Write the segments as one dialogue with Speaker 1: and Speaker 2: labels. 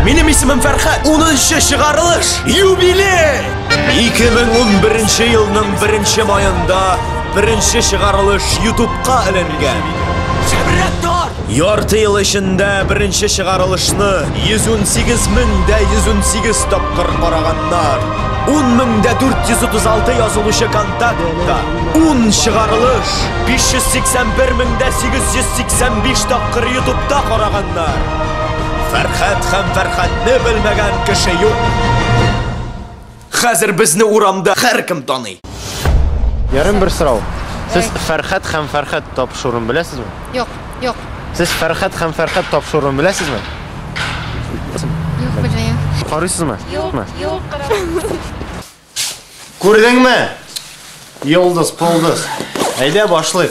Speaker 1: Минем исемем Фәрхәт. 10нчы чыгарылыш. Юбилей! 2011 елның 1 маенда беренче чыгарылыш YouTubeка эленгән. Шәбрәк тор! Ярты ел эчендә беренче чыгарылышны 118 меңдә 118 тапкыр караганнар. 10 меңдә 436 язылучы контактта. 10 чыгарылыш 581 меңдә 885 тапкыр YouTubeта караганнар. Фәрхәт һәм Фәрхәтне белмәгән кеше юк. Хәзер безне урамда һәркем таный.
Speaker 2: Ярым бер сорау. Сез Фәрхәт һәм Фәрхәт тапшыруын беләсезме?
Speaker 3: Юк, юк.
Speaker 2: Сез Фәрхәт һәм Фәрхәт тапшыруын беләсезме?
Speaker 3: Юк, белмим.
Speaker 2: Карыйсызмы?
Speaker 3: Юк, юк.
Speaker 2: Күрдеңме? Йолдыз, полдыз. Әйдә башлыйк.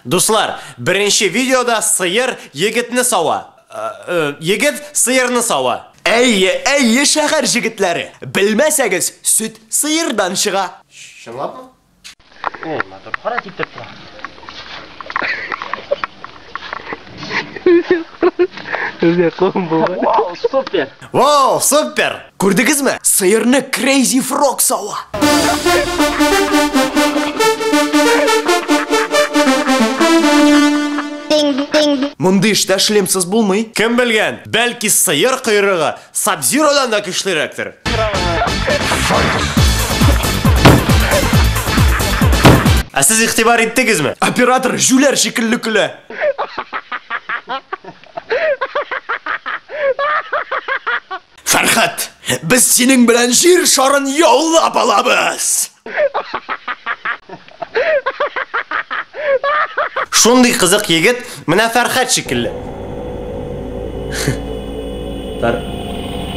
Speaker 2: Дуслар, беренче видеода сыер егетне сава. Егет сыерны сава.
Speaker 1: Әйе, әйе, шәһәр җегетләре. Белмәсәгез, сөт сыердан чыга.
Speaker 2: Чынлапмы? Эй, матур, кара тип тора.
Speaker 4: Вау, супер!
Speaker 2: Вау, супер!
Speaker 1: Күрдегезме? Сыерны Crazy Frog сава. Мондый эштә шлемсыз булмый.
Speaker 2: Кем белгән, бәлки сыер койрыгы Сабзиродан да көчлерәктер. Ә сез игътибар иттегезме?
Speaker 1: Оператор җүләр шикелле көлә. Фәрхәт, без синең белән җир шарын яулап алабыз.
Speaker 2: Шундый кызык егет, менә Фәрхәт шикелле.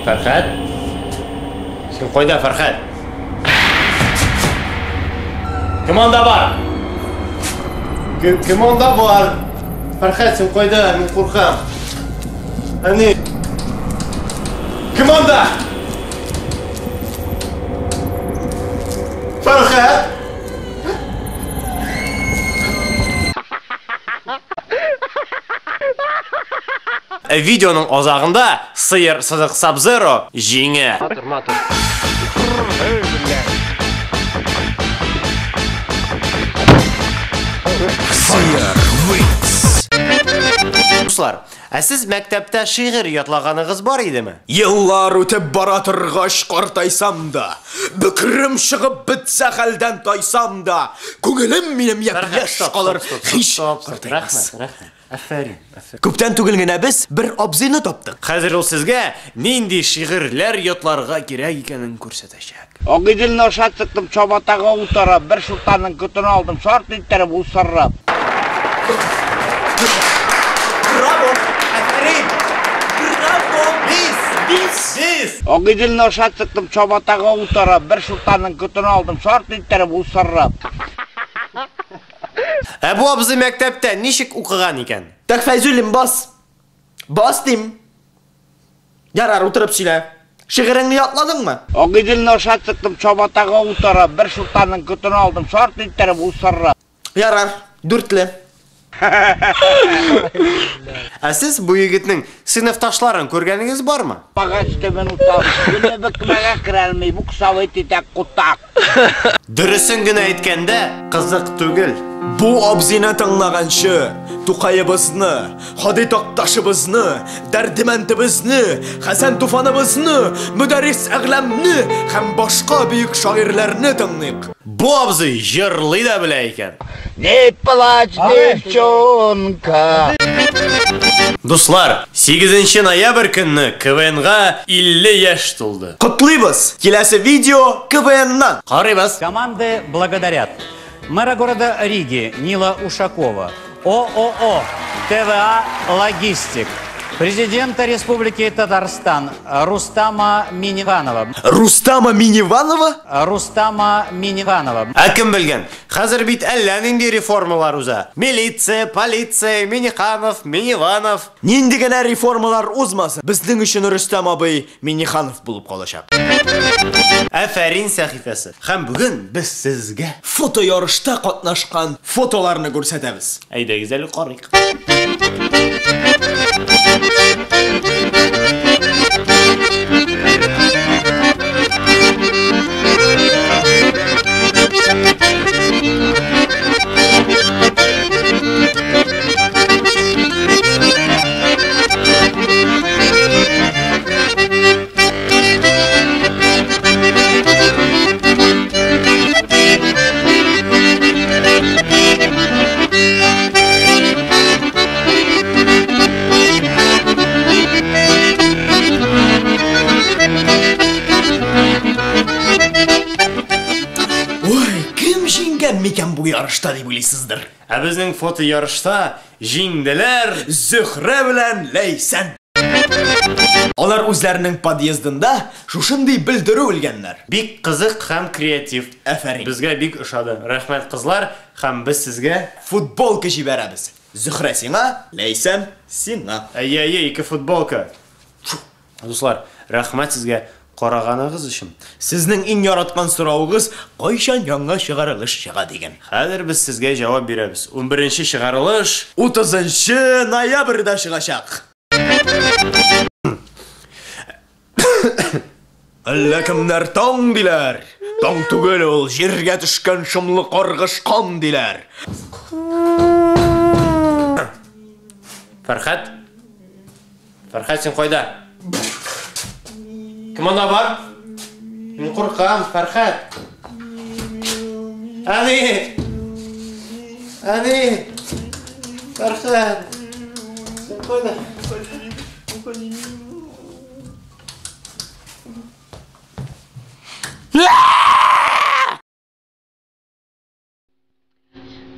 Speaker 2: Фәрхәт? Син кайда, Фәрхәт? Кем анда бар? Кем анда бар? Фәрхәт, син кайда? Мин куркам. Әни. Кем анда? Фәрхәт? Видеоның азагында сыер сызык Сабзеро җиңә.
Speaker 4: Матур, матур.
Speaker 1: Сыер wins.
Speaker 2: Дуслар, ә сез мәктәптә шигырь ятлаганыгыз бар идеме?
Speaker 1: Еллар үтеп бара торгач картайсам да, бөкрем чыгып бетсә хәлдән тайсам да, күңелем минем япь-яшь калыр, һич картаймас.
Speaker 2: Рәхмәт, рәхмәт. Афәрин, афәрин.
Speaker 1: Күптән түгел генә без бер абзыйны таптык.
Speaker 2: Хәзер ул сезгә нинди шигырьләр ятларга кирәк икәнен күрсәтәчәк.
Speaker 5: Агыйделне аша чыктым, чабатага утырып, бер чуртанның көтен алдым, шарт иттереп усырып.
Speaker 1: Браво! Афәрин! Браво!
Speaker 2: Бис! Бис! Бис!
Speaker 5: Агыйделне аша чыктым, чабатага утырып, бер чуртанның көтен алдым, шарт иттереп усырып.
Speaker 2: Ә бу абзый мәктәптә ничек укыган икән?
Speaker 1: Так, Фәйзуллин, бас. Бас дим. Ярар, утырып сөйлә. Шигыреңне ятладыңмы?
Speaker 5: Агыйделне аша чыктым, чабатага утырып, бер чуртанның көтен алдым, шарт иттереп усырып.
Speaker 1: Ярар, дүртле.
Speaker 2: Ә сез бу егетнең сыйныфташларын күргәнегез бармы?
Speaker 5: Багач төбен утап, гөлне бөкмәгә керәлми, буксавый титәк кутак.
Speaker 2: Дөресен генә әйткәндә, кызык түгел.
Speaker 1: Бу абзыйны тыңлаганчы, Тукаебызны, Һади Такташыбызны, Дәрдемәндебезне, Хәсән Туфаныбызны, Мөдәррис Әгъләмне һәм башка бөек шагыйрьләрне тыңлыйк.
Speaker 2: Бу абзый җырлый да белә икән.
Speaker 5: Не плачь, девчонка.
Speaker 2: Дуслар, 8 ноябрь көнне КВНга 50 яшь тулды.
Speaker 1: Котлыйбыз! Киләсе видео КВНнан.
Speaker 2: Карыйбыз.
Speaker 6: Команды благодарят мэра города Риги Нила Ушакова, ООО ТВА «Логистик», президента Республики Татарстан Рустама Минниханова.
Speaker 1: Рустама Минниванова?
Speaker 6: Рустама Минниханова.
Speaker 2: Ә кем белгән? Хәзер бит әллә нинди реформалар уза. Милиция, полиция, Минниханов, Минниванов.
Speaker 1: Нинди генә реформалар узмасын, безнең өчен Рөстәм абый Минниханов булып калачак.
Speaker 2: Афәрин сәхифәсе. Һәм бүген без сезгә
Speaker 1: фото ярышта катнашкан фотоларны күрсәтәбез.
Speaker 2: Әйдәгез әле карыйк.
Speaker 1: фотоярышта дип уйлыйсыздыр.
Speaker 2: Ә безнең фотоярышта җиңделәр
Speaker 1: Зөһрә белән Ләйсән. Алар үзләренең подъездында шушындый белдерү элгәннәр.
Speaker 2: Бик кызык һәм креатив.
Speaker 1: Афәрин.
Speaker 2: Безгә бик ошады. Рәхмәт, кызлар, һәм без сезгә
Speaker 1: футболка җибәрәбез. Зөһрә сиңа, Ләйсән сиңа.
Speaker 2: Әйе, әйе, ике футболка. Дуслар, рәхмәт сезгә караганыгыз өчен.
Speaker 1: Сезнең иң яраткан соравыгыз кайчан яңа чыгарылыш чыга дигән.
Speaker 2: Хәзер без сезгә җавап бирәбез. 11нче чыгарылыш
Speaker 1: 30 ноябрьдә чыгачак. Әллә кемнәр таң диләр. Таң түгел ул, җиргә төшкән шомлы каргыш кан диләр.
Speaker 2: Фәрхәт? Фәрхәт, син кайда? Кем анда бар? Мин куркам, Фәрхәт. Әни! Әни! Фәрхәт! Син кайда?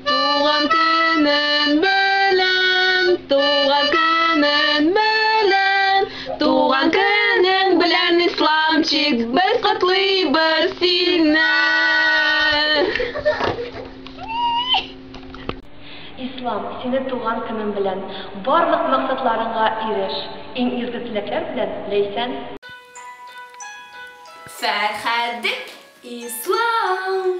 Speaker 4: Туган көнең белән, туган көнең белән, туган көнең белән, Исламчик, без котлыйбыз сине.
Speaker 7: Ислам, сине туган көнең белән, барлык максатларыңа иреш. Иң изге теләкләр белән, Ләйсән.
Speaker 4: Фәрхәдем Ислам.